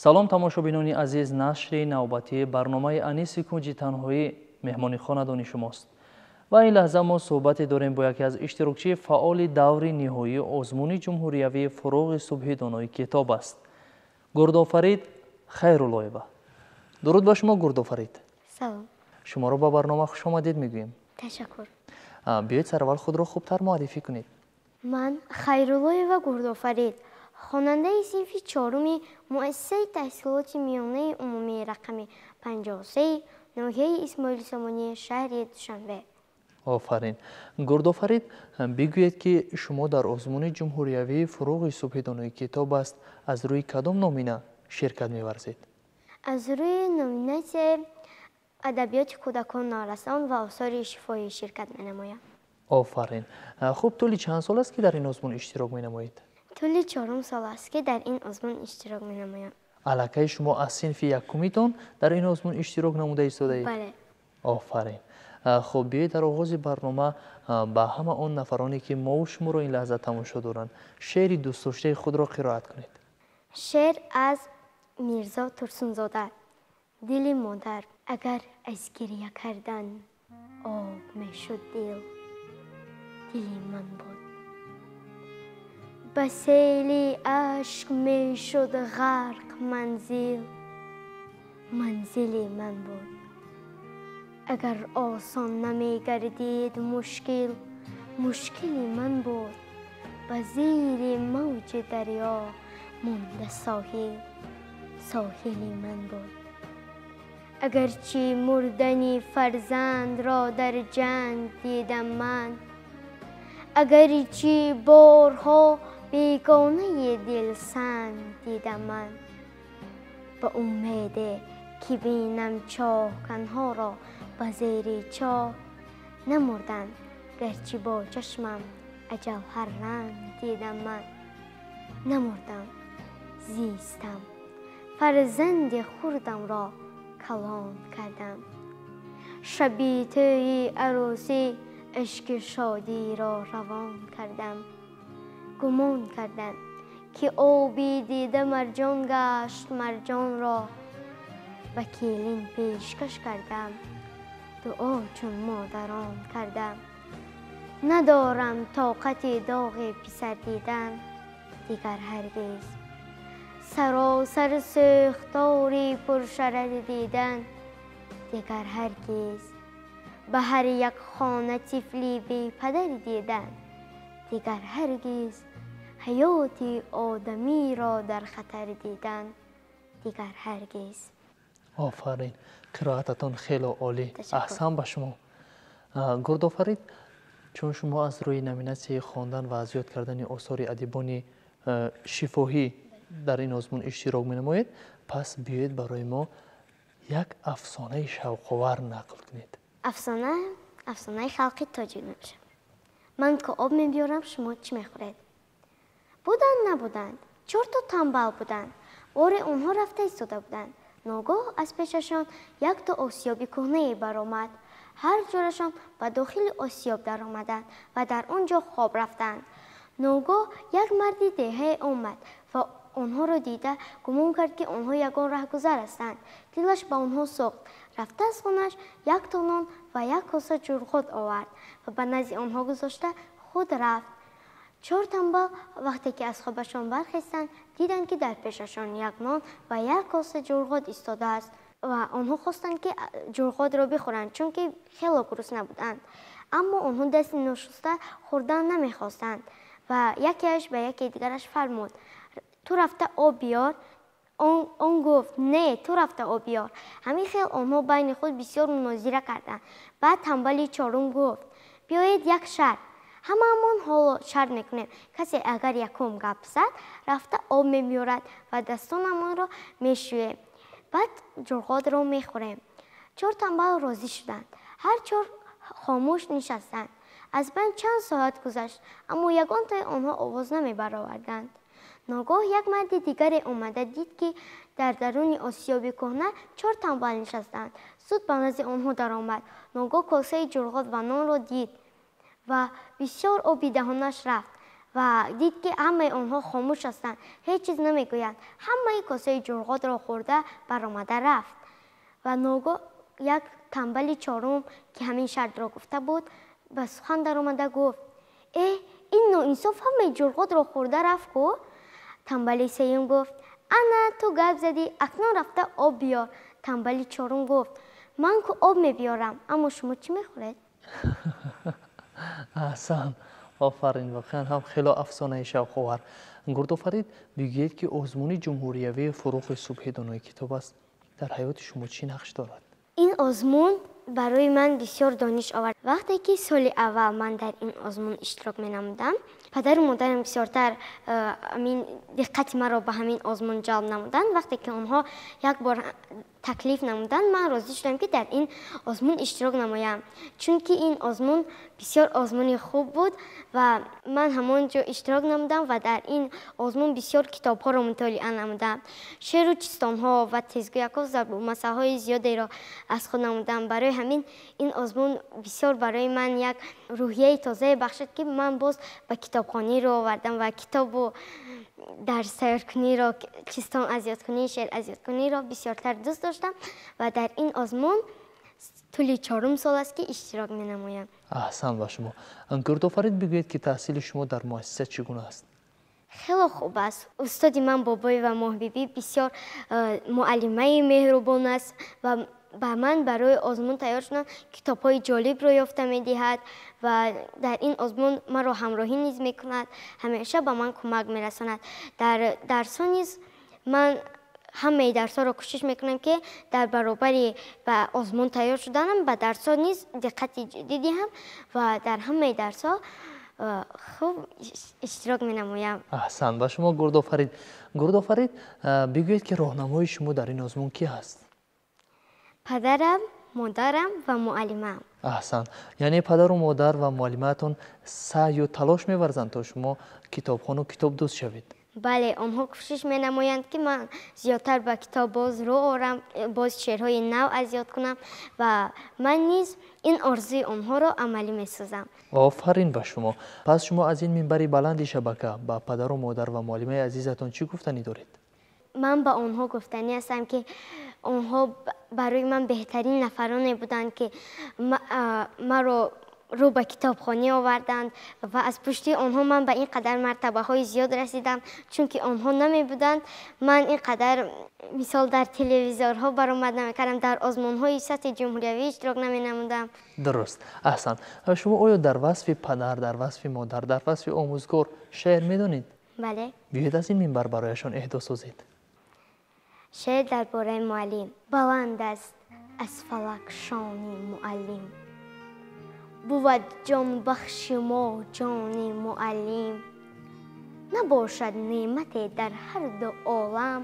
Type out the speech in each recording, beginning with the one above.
Салом, тамошобинони азиз. Нашри навбатии барномаи Аниси кунҷи танҳоӣ меҳмони хонадони шумост. Ва ин лаҳза мо суҳбате дорем бо яке аз иштирокчии фаъоли даври ниҳоии озмуни ҷумҳуриявии «Фуруғи субҳи донои китоб» аст, Гурдофарид Хайруллоева. Дуруд ба шумо, Гурдофарид. Салом. Шуморо ба барнома хушомадед мегӯем. Ташаккур. Биёед, сараввал худро хубтар муаррифӣ кунед. Ман Хайруллоева Гурдофарид, хонандаи синфи чоруми муассисаи таҳсилоти миёнаи умумии рақами 53 ноҳияи Исмоили Сомонӣ, шаҳри Душанбе. Офарин, Гурдофарид. Бигӯед, ки шумо дар озмуни ҷумҳуриявии «Фуруғи субҳи донои китоб» аст аз рӯи кадом номина ширкат меварзед? Аз рӯи номинатсияи адабиёти кӯдакон, наврасон ва осори шифоҳӣ ширкат менамоям. Офарин. Хуб, тӯли чанд сол аст, ки дар ин озмун иштирок менамоед? Тӯли чорум сол аст, ки дар ин озмун иштирок менамоям. Аллакай шумо аз синфи якумитон дар ин озмун иштирок намуда истодаед? Бале. Офарин. Хуб, биёед, дар оғози барнома ба ҳама он нафароне, ки мову шуморо ин лаҳза тамошо доранд, шеъри дӯстдоштаи худро қироат кунед. Шеър аз Мирзо Турсунзода, «Дили модар». Агар аз гиря кардан об мешуд дил, дили ман буд. Ба сели ашк мешуд ғарқ манзил, манзили ман буд. Агар осон намегардид мушкил, мушкили ман буд. Ба зери мавҷи дарё монда соҳил, соҳили ман буд. Агарчи мурдани фарзандро дар ҷанг дидам ман, агарчи борҳо бегонаи дилсанг дидам ман, ба умеде ки бинам чоҳканҳоро ба зери чоҳ, намурдам, гарчи бо чашмам аҷал ҳар ранг дидам ман. Намурдам, зистам, фарзанди хурдамро калон кардам, шаби тӯи арӯсӣ ашки шодиро равон кардам. Гумон кардам, ки оби дида марҷон гашт, марҷонро ба келин пешкаш кардам, дуо чун модарон кардам. Надорам тоқати доғи писар дидан дигар ҳаргиз, саросар сӯхтори пуршарар дидан дигар ҳаргиз, ба ҳар як хона тифли бепадар дидан дигар ҳаргиз, ҳаёти одамиро дар хатар дидан дигар ҳаргиз. Офарин, қироататон хело олӣ. Аҳсан ба шумо, Гурдофарид. Чун шумо аз рӯи номинатсияи хондан ва аз ёд кардани осори адибони шифоҳӣ дар ин озмун иштирок менамоед, пас биёед, барои мо як афсонаи шавқовар нақл кунед. Афсона, афсонаи халқи тоҷик мебошад. «Ман ки об мебиёрам, шумо чӣ мехӯред?» Буданд, набуданд, чорто тамбал буданд. Боре онҳо рафта истода буданд. Ногоҳ аз пешашон якто осиёби кӯҳнае баромад. Ҳар чорашон ба дохили осиёб даромаданд ва дар он ҷо хоб рафтанд. Ногоҳ як марди деҳае омад ва онҳоро дида гумон кард, ки онҳо ягон раҳгузар ҳастанд. Дилаш ба онҳо сӯхт. Рафта, аз хонааш якто нон ва як коса ҷурғот овард ва ба назди онҳо гузошта, худ рафт. Чор тамбал вақте ки аз хобашон бархестанд, диданд, ки дар пешашон як нон ва як коса ҷурғот истодааст ва онҳо хостанд, ки ҷурғотро бихӯранд, чунки хело гурусна буданд. Аммо онҳо дасти ношуста хӯрдан намехостанд ва якеаш ба яке дигараш фармуд: «Ту рафта об биёр». Он гуфт: «Не, ту рафта об биёр». Ҳамин хел онҳо байни худ бисёр мунозира карданд. Баъд тамбали чорум гуфт: «Биёед, як шарт, ҳамаамон ҳоло шарт мекунем: касе агар якум гап зад, рафта об мебиёрад ва дастонамонро мешӯем, баъд ҷурғотро мехӯрем». Чор тамбал розӣ шуданд. Ҳар чор хомӯш нишастанд. Аз байн чанд соат гузашт, аммо ягонтаи онҳо овоз намебароварданд. Ногоҳ як марди дигаре омада дид, ки дар даруни осиёби кӯҳна чор тамбал нишастаанд. Зуд ба назди онҳо даромад. Ногоҳ косаи ҷурғот ва нонро дид ва бисёр оби даҳонаш рафт. Ва дид, ки ҳамаи онҳо хомӯш ҳастанд, ҳеҷ чиз намегӯянд. Ҳамаи косаи ҷурғотро хӯрда баромада рафт. Ва ногоҳ як тамбали чорум, ки ҳамин шартро гуфта буд, ба сухан даромада гуфт: «Э, ин ноинсоф ҳамаи ҷурғотро хӯрда рафт ку?» Тамбали сеюм гуфт: «Ана, ту гап задӣ, акнун рафта об биёр». Тамбали чорум гуфт: «Ман ку об мебиёрам, аммо шумо чӣ мехӯред?» Аҳсан, офарин, воқеан ҳам хело афсонаи шавқовар. Гурдофарид, бигӯед, ки озмуни ҷумҳуриявии «Фурӯғи субҳи донои китоб аст» дар ҳаёти шумо чӣ нақш дорад? Ин озмун барои ман бисёр дониш овард. Вақте ки соли аввал ман дар ин озмун иштирок менамудам, падару модарам бисёртар ҳамин диққати маро ба ҳамин озмун ҷалб намуданд. Вақте ки онҳо як бор таклиф намуданд, ман розӣ шудам, ки дар ин озмун иштирок намоям, чунки ин озмун бисёр озмуни хуб буд. Ва ман ҳамон ҷо иштирок намудам ва дар ин озмун бисёр китобҳоро мутолиа намудам, шеъру чистонҳо ва тезгӯякҳо, зарбулмасалҳои зиёдеро аз худ намудам. Барои ҳамин ин озмун бисёр барои ман як рӯҳияи тозае бахшид, ки ман боз ба китобхонӣ рӯ овардам ва китобу дарс тайёркуниро, чистон аз ёдкунӣ, шеър аз ёдкуниро бисёртар дӯст доштам. Ва дар ин озмун тӯли чорум сол аст, ки иштирок менамоям. Аҳсан ба шумо. Гурдофарид, бигӯед, ки таҳсили шумо дар муассиса чӣ гуна аст? Хело хуб аст. Устоди ман Бобоева Моҳбибӣ бисёр муаллимаи меҳрубон аст ва ба ман барои озмун тайёр шудан китобҳои ҷолибро ёфта медиҳад ва дар ин озмун маро ҳамроҳӣ низ мекунад, ҳамеша ба ман кӯмак мерасонад. Дар дарсҳо низ ман ҳамаи дарсҳоро кӯшиш мекунам, ки дар баробари ба озмун тайёр шуданам ба дарсҳо низ диққати ҷиддӣ диҳам ва дар ҳамаи дарсҳо хуб иштирок менамоям. Аҳсан ба шумо, Гурдофарид. Гурдофарид, бигӯед, ки роҳнамои шумо дар ин озмун кӣ ҳаст? Падарам, модарам ва муаллимаам. Аҳсан, яъне падару модар ва муаллимаатон саъю талош меварзанд, то шумо китобхону китобдӯст шавед? Бале, онҳо кӯшиш менамоянд, ки ман зиёдтар ба китоб боз рӯ орам, боз шеърҳои нав аз ёд кунам ва ман низ ин орзуи онҳоро амалӣ месозам. Офарин ба шумо. Пас шумо аз ин минбари баланди шабака ба падару модар ва муаллимаи азизатон чӣ гуфтанӣ доред? Ман ба онҳо гуфтанӣ ҳастам, ки онҳо барои ман беҳтарин нафароне буданд, ки маро рӯ ба китобхонӣ оварданд ва аз пушти онҳо ман ба ин қадар мартабаҳои зиёд расидам, чунки онҳо намебуданд, ман ин қадар, мисол, дар телевизорҳо баромад намекардам, дар озмунҳои сатҳи ҷумҳуриявӣ иштирок наменамудам. Дуруст, аҳсан. Шумо оё дар васфи падар, дар васфи модар, дар васфи омӯзгор шеър медонед? Бале. Биёед, аз ин минбар барояшон эҳдо созед. Шеър дар бораи муаллим. Баланд аст аз фалак шони муаллим, бувад ҷонбахши мо ҷони муаллим. Набошад неъмате дар ҳар ду олам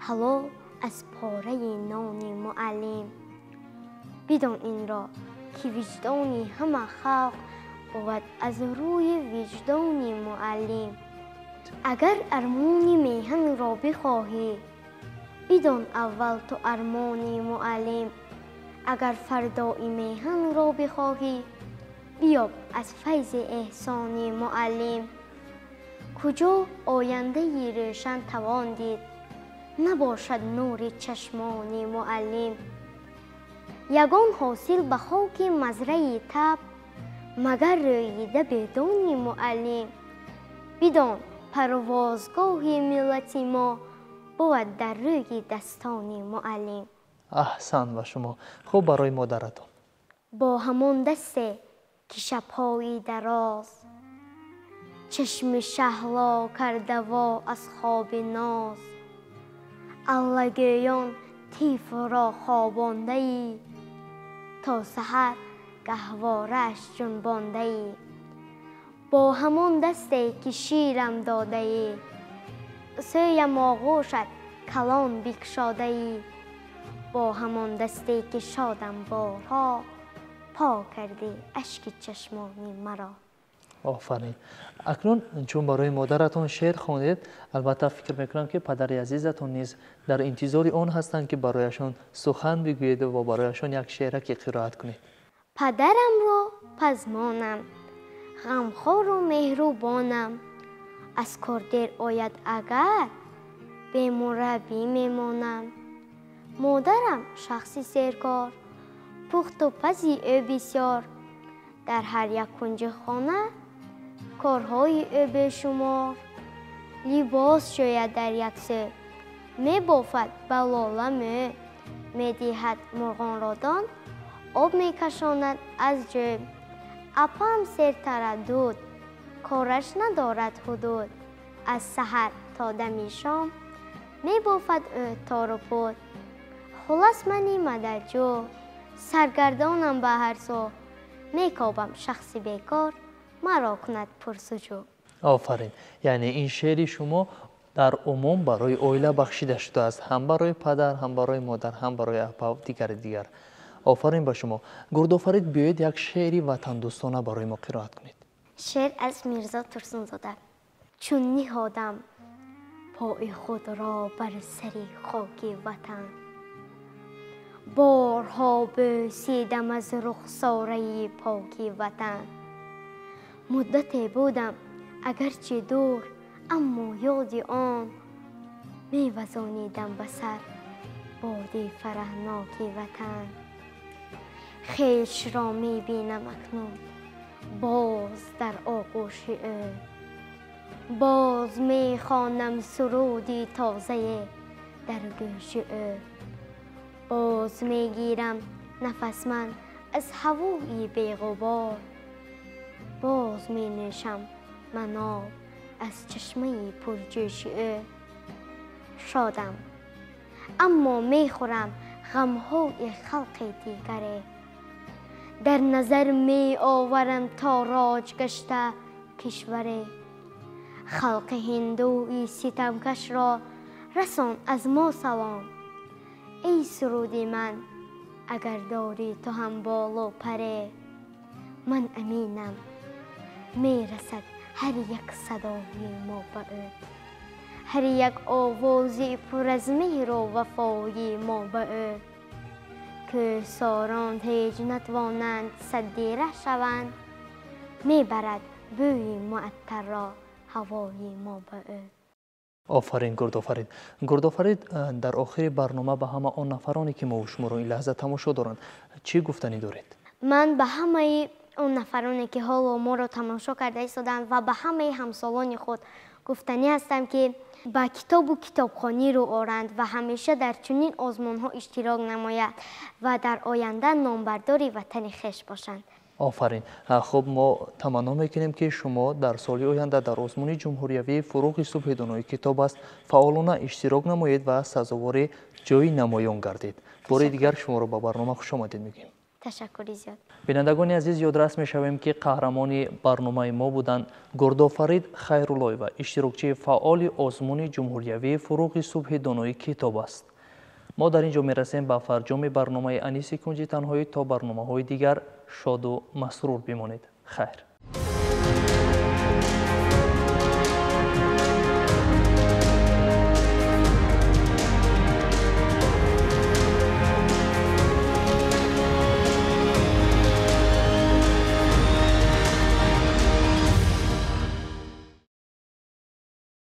ҳалол аз пораи нони муаллим. Бидон инро, ки виҷдони ҳама халқ бувад аз рӯи виҷдони муаллим. Агар армони меҳанро бихоҳӣ, бидон аввал ту армони муаллим. Агар фардои меҳанро бихоҳӣ, биёб аз файзи эҳсони муаллим. Куҷо ояндаи рӯшан тавон дид, набошад нури чашмони муаллим? Ягон ҳосил ба хоки мазраи таб, магар рӯида бедони муаллим. Бидон, парвозгоҳи миллати мо бувад дар рӯи дастони муаллим. Аҳсан ба шумо. Хуб, барои модаратон. Бо ҳамон дасте, ки шабҳои дароз чашми шаҳло кардаво аз хоби ноз, аллагӯён тифлро хобондаӣ, то саҳар гаҳворааш ҷунбондаӣ. Бо ҳамон дасте, ки ширам додаӣ, сӯям оғӯшат калон бикшодаӣ, бо ҳамон дасте, ки шодам борҳо, пок кардӣ ашки чашмони маро. Офарин. Акнун чун барои модаратон шеър хондед, албатта фикр мекунам, ки падари азизатон низ дар интизори он ҳастанд, ки барояшон сухан бигӯед ва барояшон як шеъраке қироат кунед. Падарамро пазмонам, Ғамхору меҳрубонам. Аз кор дер ояд агар, бемураббӣ мемонам. Модарам шахси серкор, пухту пази ӯ бисёр. Дар ҳар як кунҷи хона корҳои ӯ бешумор. Либос шӯяд дар як сӯ, мебофад ба лола мӯ, медиҳад мурғонро дон, об мекашонад аз ҷӯй. Апаам сертараддуд, кораш надорад ҳудуд. Аз саҳар то дами шом мебофад ӯ тору пуд. Хулас мани мадаҷӯ, саргардонам ба ҳар сӯ, мекобам шахси бекор, маро кунад пурсуҷӯ. Офарин. Яъне ин шеъри шумо дар умум барои оила бахшида шудааст, ҳам барои падар, ҳам барои модар, ҳам барои апа, дигари дигар. Офарин ба шумо. Гурдофарид, биёед як шеъри ватандӯстона барои мо қироат кунед. Шеър аз Мирзо Турсунзода. Чун ниҳодам пои худро бар сари хоки ватан, борҳо бӯсидам аз рухсораи поки ватан. Муддате будам агарчи дур, аммо ёди он мевазонидам ба сар боди фараҳноки ватан. Хешро мебинам акнун боз дар оғӯши ӯ, боз мехонам суруди тозае дар гӯши ӯ. Боз мегирам нафас ман аз ҳавои беғубор, боз менӯшам ман об аз чашмаи пурҷӯши ӯ. Шодам, аммо мехӯрам ғамҳои халқи дигаре. Дар назар меоварам тороҷ гашта кишваре. Халқи ҳиндуи ситамкашро расон аз мо салом. Эй суруди ман, агар дорӣ ту ҳам болу паре, ман аминам мерасад ҳар як садои мо ба ӯ, ҳар як овози пур аз меҳру вафои мо ба ӯ. Кӯҳсорон ҳеҷ натвонанд садди раҳ шаванд, мебарад бӯи муаттарро ҳавои мо ба ӯ. Офарин, Гурдофарид. Гурдофарид, дар охири барнома ба ҳама он нафароне ки мо шуморо ин лаҳза тамошо доранд, чӣ гуфтанӣ доред? Ман ба ҳамаи он нафароне ки ҳоло моро тамошо карда истоданд ва ба ҳамаи ҳамсолони худ гуфтанӣ ҳастам, ки ба китобу китобхонӣ рӯ оранд ва ҳамеша дар чунин озмунҳо иштирок намояд ва дар оянда номбардори ватани хеш бошанд. Офарин. Хуб, мо таманно мекунем, ки шумо дар соли оянда дар озмуни ҷумҳуриявии «Фуруғи субҳи донои китоб аст» фаъолона иштирок намоед ва сазовори ҷои намоён гардед. Бори дигар шуморо ба барнома хушомадед мегӯем. Ташаккури зиёд. Бинандагони азиз, ёдрас мешавем, ки қаҳрамони барномаи мо буданд Гурдофарид Хайруллоева, иштирокчии фаъоли озмуни ҷумҳуриявии «Фуруғи субҳи донои китоб аст». Мо дар ин ҷо мерасем ба фарҷоми барномаи «Аниси кунҷи танҳоӣ». То барномаҳои дигар шоду масрур бимонед. Хайр.